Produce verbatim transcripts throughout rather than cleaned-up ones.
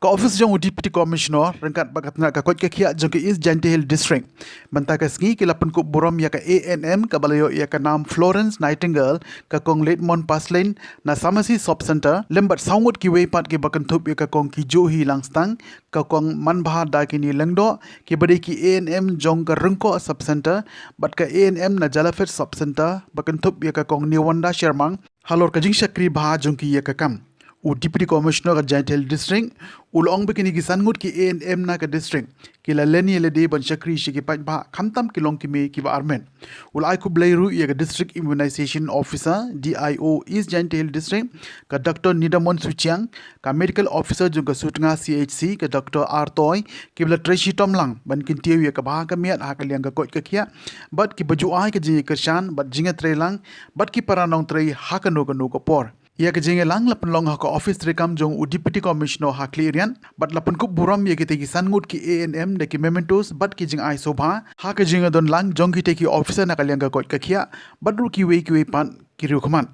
Ka office jong u Deputy Commissioner ryngkat bad ka tnat ka koit ka khiah jong ka East Jaintia Hills District mynta ka sngi ki la pynkup burom ïa ka A N M kaba la ïoh ïa ka nam Florence Nightingale, ka Kong Ledmon Paslein na Samasi Sub Centre, lem bad saw ngut kiwei pat kiba kynthup ïa ka Kong Kijuhi Langstang, ka Kong Manbha Dakini Lyngdoh, kiba dei ki A N M jong ka Ryngkoh Sub Centre bad ka A N M na Jalaphet Sub Centre, ba kynthup ïa ka Kong Niwanda Shermang halor ka jingshakri bha jong ki ïa ka kam. U Deputy Commissioner ka Jaintia Hills District u la ong ba kine ki san ngut ki A N M na ka district ki la len ïa lade ban shakri sha ki paidbah, khamtam ki long ki mei kiba armet. U la ai khublei ruh ïa ka District Immunization Officer, D I O, East Jaintia Hills District, ka Doctor Nidamon Suchiang, ka Medical Officer jong ka Sutnga C H C, ka Doctor R Toi, kiba la trei shitom lang ban kyntiew ïa ka bha ka miat ha ka liang ka koit ka khiah bad kiba ju ai ka jingïakyrshan bad jingïatreilang bad ki para nongtrei ha kano kano ka por. Ïa ka jingïalang la pynlong ha ka office treikam jong u Deputy Commissioner ha Khliehriat bad la pynkup burom ïa kitei ki san ngut ki A N M da ki mementos bad ki jingai sngewbha ha ka jingïadon lang jong kitei ki officer na ka liang ka koit ka khiah bad ruh kiwei kiwei pat ki riewkhmat.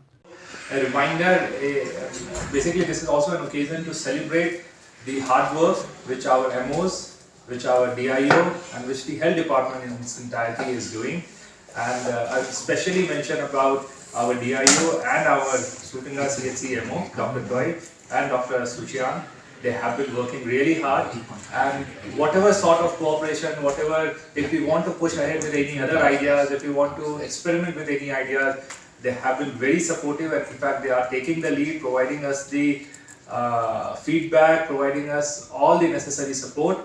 A reminder, a, basically, this is also an occasion to celebrate the hard work which our M Os, which our D I O, and which the health department in its entirety is doing. And, uh, I especially mention about our D I O and our Sutnga C H C M O, Doctor Toi and Doctor Suchiang. They have been working really hard. And whatever sort of cooperation, whatever, if we want to push ahead with any other ideas, if we want to experiment with any ideas, they have been very supportive, and in fact, they are taking the lead, providing us the, uh, feedback, providing us all the necessary support.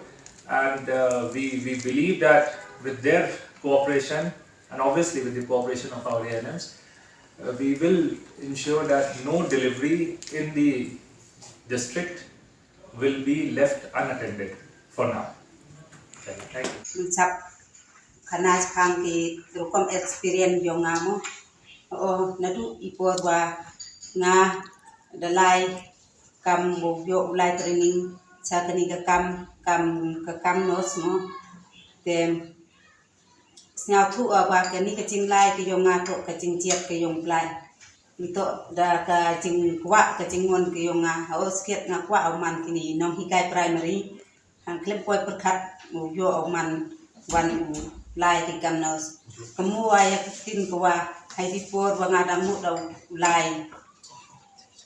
And, uh, we, we believe that with their cooperation, and obviously with the cooperation of our A N Ms, uh, we will ensure that no delivery in the district will be left unattended for now. Thank you. Mynchap khana chapang ki rukom experience yong nga mo. O, naduh i por wa nga da lai kam, mo, ïoh u lai training cha kani ka kam, kam, ka kam nurse mo. Te sngewthuh, ah, ba kani ka jinglai ka yong nga toh ka jingjied ka yong Blai. Ngi toh da ka jingkwah ka jingmon ka yong nga. Ha u skhiat nga kwah u man kini nonghikai primary. Hang khlem poi pyrkhat u ïoh u man wan u lai ki kam nurse. Ka mut ïa ka ktien ka wa hai di por wa nga dang mut da u lai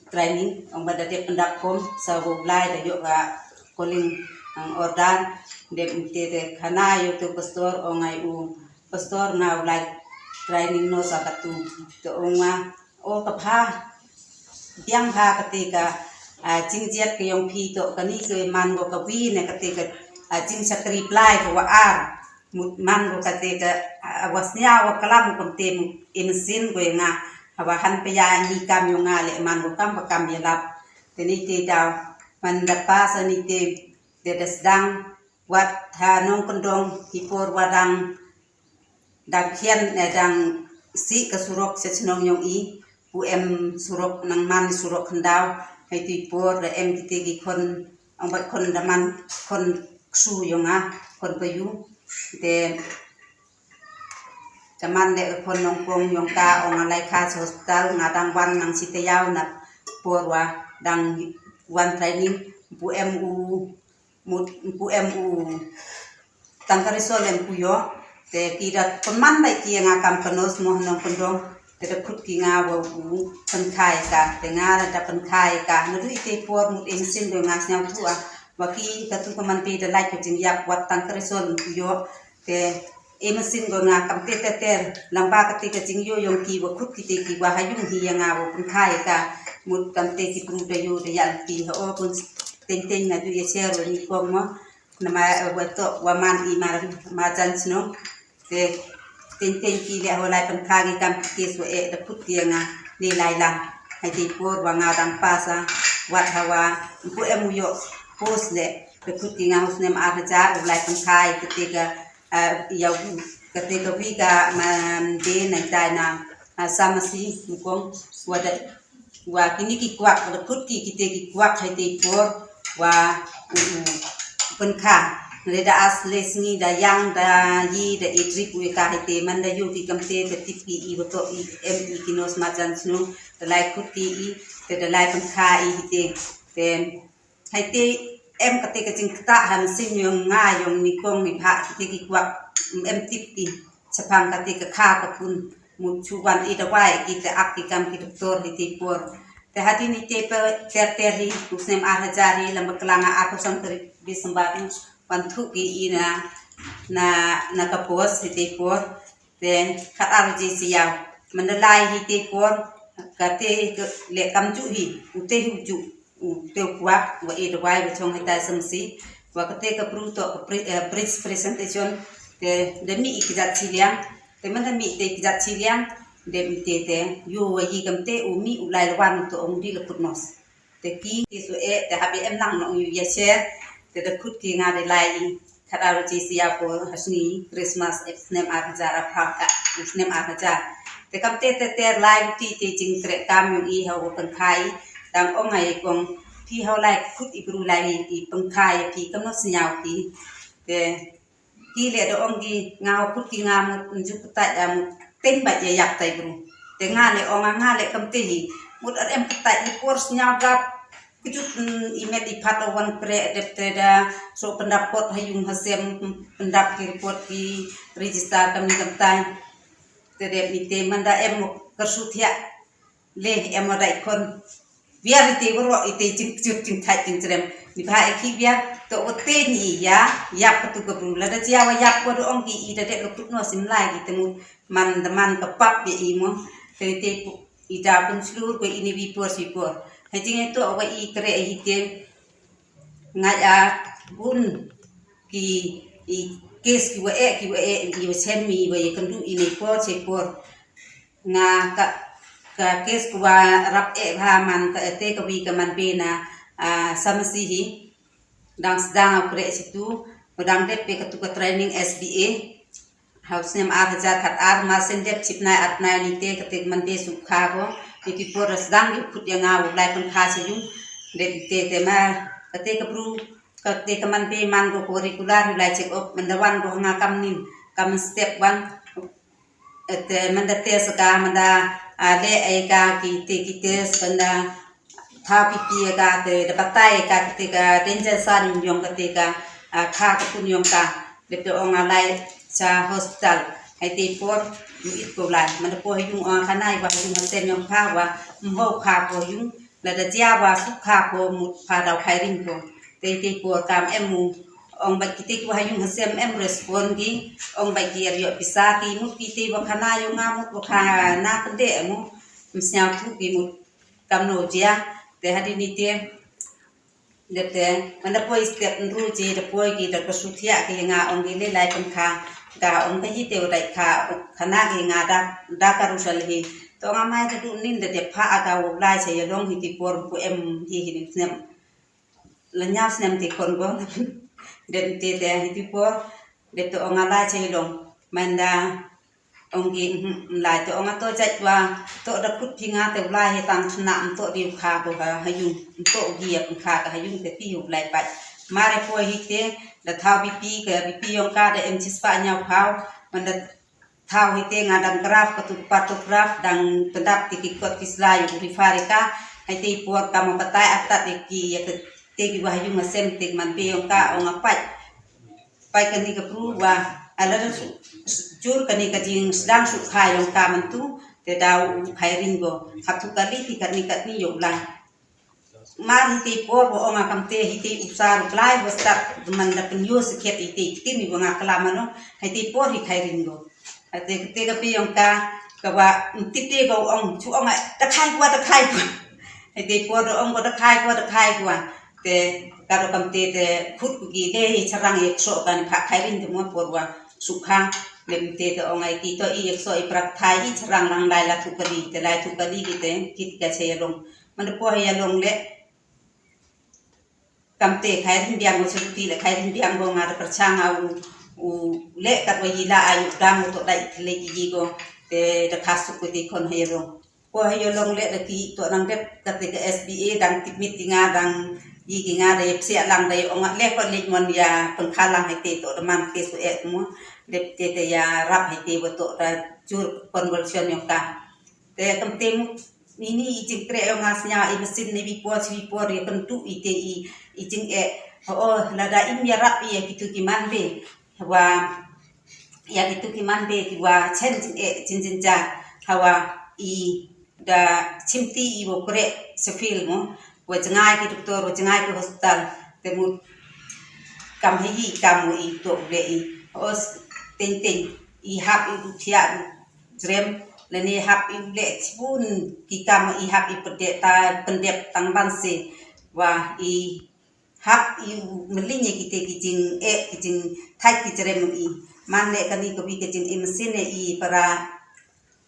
training, ong ba da dep pyndap kum sa u lai da ïoh ka calling, ang order, dep te te khana ïoh tu pastor, ong ai u pastor nga u lai training nurse sa ka tu. Te ong nga, o ka bha, biang bha kate ka, ah, jingjied ka yong phi toh kani ka man ko ka wi ne kate ka, ah, jingshakri Blai ka wa ar. Mut man ko kate ka, ah, wa sñiaw wa klam ko te mut i mynsiem ko nga. Haba han pya ni kam yong nga le man ko kam ba kam ïalap. Te ni te daw man da pa sa ni te, te da sdang wat ha nongkyndong hi por wa dang dang khian, eh, dang sih ka surok sha chnong yong i, pu em surok nang man surok khyndaw, hai ti por da em kite ki khon, ong bat khon da man khon ksu yong nga, khon payu. Te da man de khon nongpong yong ka, ong alai kha sa hospital, nga dang wan nang si te yaw na por wa dang wan training, pu em u mut pu em u tang ka result em pu ïoh. Te ki da pynman bai ki nga kam ka nurse mo nongkyndong. Te da khut ki nga wa u pynkhai ka. Te nga da pynkhai ka. Naduh ite por mut em sin do nga sñiawthuh. Wa ki ka tu ka man te da lait ka jingïap wat tang ka result em pu ïoh. Te em sin do nga kam te te te. Lang ba kate ka jingïoh yong ki wa khut kite ki wa ha yung hi ïa nga wa pynkhai ka. Mut kam te ki pru da ïoh da ïal ki ha o pun teng teng naduh ïa share wa ni kong mo. Namar, eh, wa toh wa man i mar, marjan chnong. Te teng teng ki leh wa lai pynkha ki kam ki case wa eh da put ki ïa nga ne lai lang. Hai te por wa nga dang pass, ah, wat hawa pu em u ïoh post leh da put ki nga u snem ar hajar u lai pynkha i kate ka, ah, ïa u kate ka wi ka man de nai tai na, ah, Samasi mukong wa da wa kini ki kwak, da kut ki kite ki kwak hai te por wa u, u pynkha. Re da as le sngi da yang da yi da e trip we ka hai te man da yu ki kam te da tip ki i wa to i em i ki nos ma jan snu da lai kut ki i te da lai pynkha i hi te. Te hai te em kata ka jingktah ha mynsiem yong nga yong ni kong ni bha kata ki kwak em tip ki chapang kata ka kha ka pun mu chu wan i dawai ki te ak ki kam ki doktor hi te por. Te hati ni te pe ter ter hi u snem ar hajar hi lamba klang a ar kosang kari December wan thu ki i na na na ka pos hi te por. Te khat ar ji siaw. Mandalay hi te por kata le kam ju hi u te hi ju u te kwak wa e dawai wa chong hita samsi wa kate ka pru to ka pre- eh, bridge presentation te da mi i kjat chiliang te man da mi te kjat chiliang de mi te te yu wa yi kam te u mi u lai lwan to ong di la put nos te ki ki su e te habi em nang no yu ya share te da khut ki nga de lai i khat ar ji siaw ko hasni Christmas ek snem ar hajar ar pha ka snem ar hajar te kam te te ter lai ti te jing tre kam yong i ha u pengkhai dang ong ai kong phi hau lai khut i bru lai i pengkhai phi kam no sniaw ki te ki le da ong ki nga hau khut ki nga mu ju kutai a mu teng ba ya yak tai bru te nga le ong nga le kam te hi mut ar em kutai i por sniaw gap kjut i met i phat o wan pre dep te da so pendap kot ha yung ha sem pendap ki report ki register kam ni kam tai te dep ni te man da em mo kersu thia le em mo dai kon biar ite bro ite jing kjut jing thai jing jrem ni ba e ki biar to o te ni ya yap ka tu ka bru la da jia wa yap ko do ong ki i da dep lo kut no sim lai ki te mu man da man ka pap ya i mo te te i da pun slur ko i ni bi por si por ha jing to wa i kre hi te ngai a bun ki i kes ki wa e ki wa e i wa sem i wa ye kan du i nei por se por nga ka ka kes ku wa rap e bha man ka e te ka wi ka man be na a samsi hi dang sdang au kre si tu dang dep pe ka tu ka training S B A Hau snem ar hajar khat ar ma sen dep chip nai at nai ni te kate man be su kha ko ni ki por sdang ki khut ya nga u lai pun kha se yung dep te te ma kate ka bru kate ka man be man ko ko regular u lai check up man da wan ko nga kam nin kam step wan te man da test ka man da le ai ka ki te ki test man da thaw pipi ka te da batai ka te ka danger sign yong ka te ka kha ka pun yong ka le te ong a lai cha hospital hai te por yu it ko lai man da po yung ong ka nai wa yung ha sem yong ka wa mbo kha ko yung la da jia wa su kha ko mut pha dau khai ring ko te te por kam em mu ong ba ki te ki wa yung ha sem em respond ki ong ba ki ar yo pisa ki mut ki te wa kha na yong nga mut wa kha na ka de mu msnyau thu ki mut kam no jia te hadi ni te de te man da poi step nru ji da poi ki da ka su thia ki nga ong ki le lai kan kha ka ong ka hi te dai kha khana ki nga da da ka ru sal hi to nga mai da du nin da te pha a ka u lai se ya long hi ti por ku em hi hi ni snem la nyau snem ti kon go de te te hi ti por de te ong a lai se long man da Ong ki lai te ong ato jait wa to da kut phi nga te u lai he tang chna to di u kha ko ha ha yung to gi ya kha ka ha yung te pi u lai pat mare po hi te da thau bi pi ka bi pi yong ka da em chis pa nyau phau man da thau hi te nga dang graf ka tu pa to graf dang pendap ti ki kot ki slai u ri fa ri ka hai te por ka mo patai atat de ki ya te ki wa ha yung sem te man pe yong ka ong apat Pai kani ka pru wa ala da jur kani ka jing sdang su kha yong ka mantu te dau u khai ring go hatu kali ti kani kani yong la. Mar hi te por bo ong a kam te hi te upsar u klai bo start man da pun yo se khet hi te tin ni bo nga kala mano hi te por hi khai ring go. Hi te te ka pi yong ka ka wa ti te go ong chu ong a da khai kwa da khai kwa. Hi te por do ong go da khai kwa da khai kwa. Te ka do kam te te khut ku ki de hi charang ye kso kan pha khai rin te mo por wa su kha le te te ong ai ki to i ye kso i prak thai i charang rang lai la thu kali te lai thu kali ki te kit ka che ya long man po ya long le kam te khai rin biang mo se ti le khai rin biang mo nga da perchang au u le kat wa yi la ai u dang to dai le yi go te da kha su ku te kon he long Ko ha yo long le da ki to nang dep ka te ka S B A dang tip mit ki nga dang yi ki nga da yep sia lang da yo nga le ko le mon ya pengkhalang ha te to da man ke su et mo dep te te ya rap ha te wa to da jur conversion yo ka te kam te mu Ini i jingkreh ïong nga sñiaw i machine ne bipor bipor ïa kyntu i te i, i jingeh. Oh, lada im ïarap ïa kitu ki man be. Wa ïa kitu ki man be ki wa chen jingeh chen jingja. Hawa i da chimti i wa kreh sefil mo. Wa jngai ki doktor, wa jngai ki hospital. Te mut kam hi kam wa i to be i. Os teng teng i hap i du thiah du jrem lane hap i leh chibun ki kam i hap i pyndep ta pyndep tang ban se wa i hap i mling ïa kite ki jingeh ki jingthait ki jrem i man leh kani ka wi ka jing i machine i para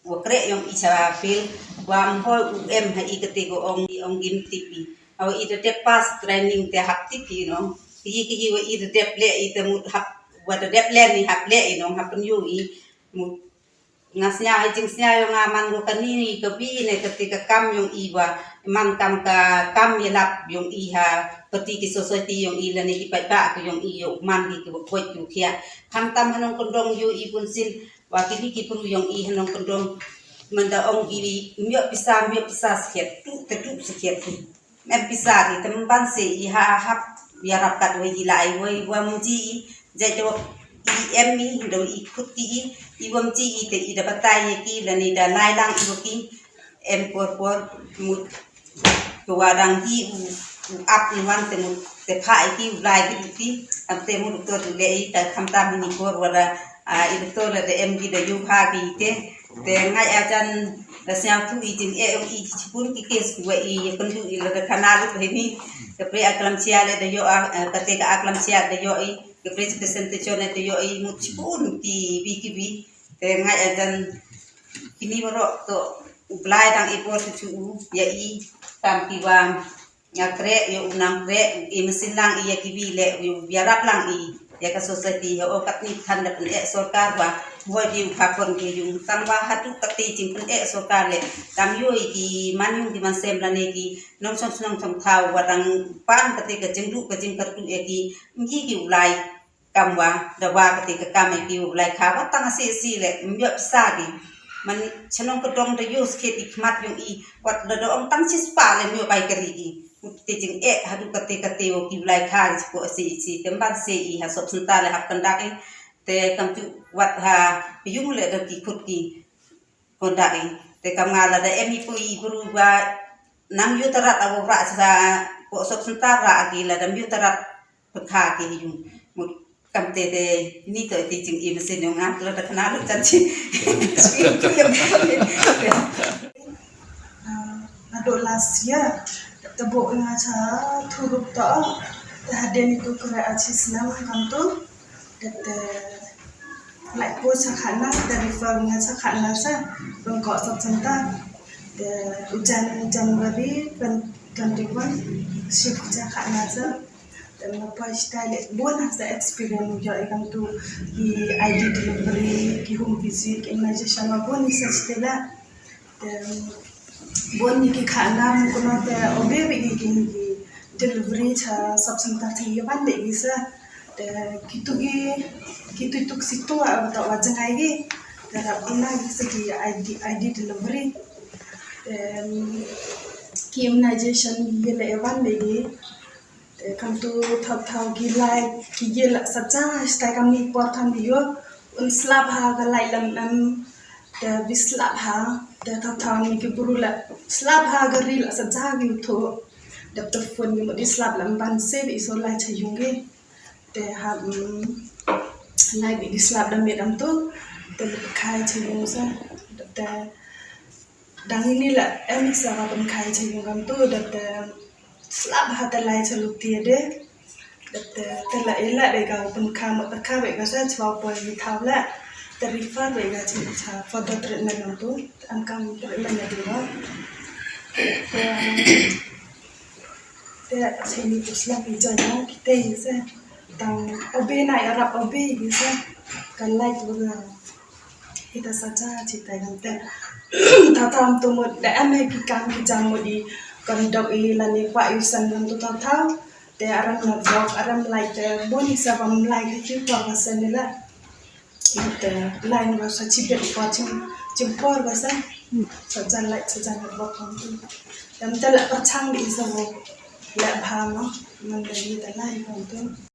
wa kreh ïong i cha fil wa mhoi u em ha i kate ko ong i ong gim tip i. Aw i da dep pass training te hap tip i nong. Ki ki wa i da dep leh i te mut hap wa da dep leh ni hap leh i nong hap pynyu i mut. Nga sñiaw ha i jingsñiaw ïong nga man ko kani ka wi ne kate ka kam ïong i wa man kam ka kam ïalap ïong i ha kati ki society ïong i lane ki paidbah ka ïong i ïong man ki ki wa koit ki wa khiah. Khamtam ha nongkyndong ïoh i bun sien wa kini ki bru ïong i ha nongkyndong. Mynta ong ki wi, ym ïoh pisa, ym ïoh pisa sakhiat tu te tu sakhiat tu. Em pisa ki te mban se i ha hap ïarap kat wa i la i wa i wa mji i jait da wa i em i da wa i khut ki i i wa mji i te i da batai ïa ki lane da lai lang i wa ki em por por mut ka wa dang hi u u ap i wan te mut te pha i ki u lai ki u ki am te mut doktor u le i ta khamtam ni por wa da i doktor la da em ki da yu pha ki te. Te ngai a jan da sñiaw tu i jin e i chipun ki kes ku wa i ya kyndu i la da khana lut hini. Ka pre a klam chia le da yo a ka te ka a klam chia da yo i ka pre presentation da yo i mut chipun ki bi ki bi. Te ngai a jan kini warok to u Blai dang i por tu u ya i kam ki wa nga kreh ïa u nang kreh i machine lang i ya ki wi le u ïarap lang i ya ka society ha o katni than da pyneh sorkar wa hoi di u khapon ki yung tang wa hatu kati jing pyneh sorkar le kam yu i ki man yung ki man sem lane ki nong song song song thaw wa dang pan kati ka jingdu ka jingkatu ya ki ngi ki u lai kam wa da wa kati ka kam ya ki u lai kha wa tang asi asi le ym ïoh pisa ki man chnong ka dong da yu skit i khmat yung i wat da da ong tang chi spah le ym ïoh bai kari ki. Te jing eh hadu kate kate o ki u lai kha ki ko asi asi te mban se i ha sop senta le hap kyndak i te kam tu wat ha yung le da ki khut ki kyndak i te kam nga la da em i pu i bru ba nang yu tarat abu ra sa ko sop senta ra ki la da yu tarat pekha ki yung mut kam te te ni to te jing i mesen yung nga la da khana lu chan chi. Ado last year te bo nga cha thurup to te hadien itu kre achi snam kam tu te te lai po cha khana te refer nga cha khana sa bang ko sop senta te ujan January twenty one shift cha khana sa. Te ma pa sta le bon ha sa experience yo e kam tu ki I D delivery ki home visit ki immunization ma bon sa stela. Te bon ni ki khana mun kuno te obe be ki ki delivery cha sub center te ye ban de ki sa. Te kitu ki kitu tuk situ a ta wa jangai ki te rap ina ki sa ki I D I D delivery. Te ki immunization ye le ban de ki. Te kam tu thaw thaw ki lai ki ye la sa ja stai kam ni por tham bi yo un slap ha ka lai lam em. Te bi slap ha te thaw thaw ni ki bru la slap ha ka ri la sa ja ki tho. Dap te phone ni mo di slap lam ban se bi so lai cha yung ki. Te ha lai bi di slap da me dam tu te bi khai cha yung sa te dang ini la em sa ka pynkhai cha yung kam tu da te slap ha te lai cha luti de da te te la ila de ka pynkha ma pynkha be ka sa chwa poi ni thaw la te refer be ka cha cha further treatment kam tu an kam treatment na de ba te te chini tu slap ni cha yung ki te sa tang obe na ya rap obe ki sa kan lai tu na Kita saja cerita yang te. Tata untuk mut da ame ki kam ki jam mut i kondok i lani kwa i usan yang tu tata. Te aram na vlog aram lai te boni sabam lai ki ki kwa kasan ni la. Te line ba sa chibit por chim chim por ba sa. Sa jan light sa jan ba pon tu. Dam te la perchang di sa bo. La bha mo. Man da ni da line pon tu.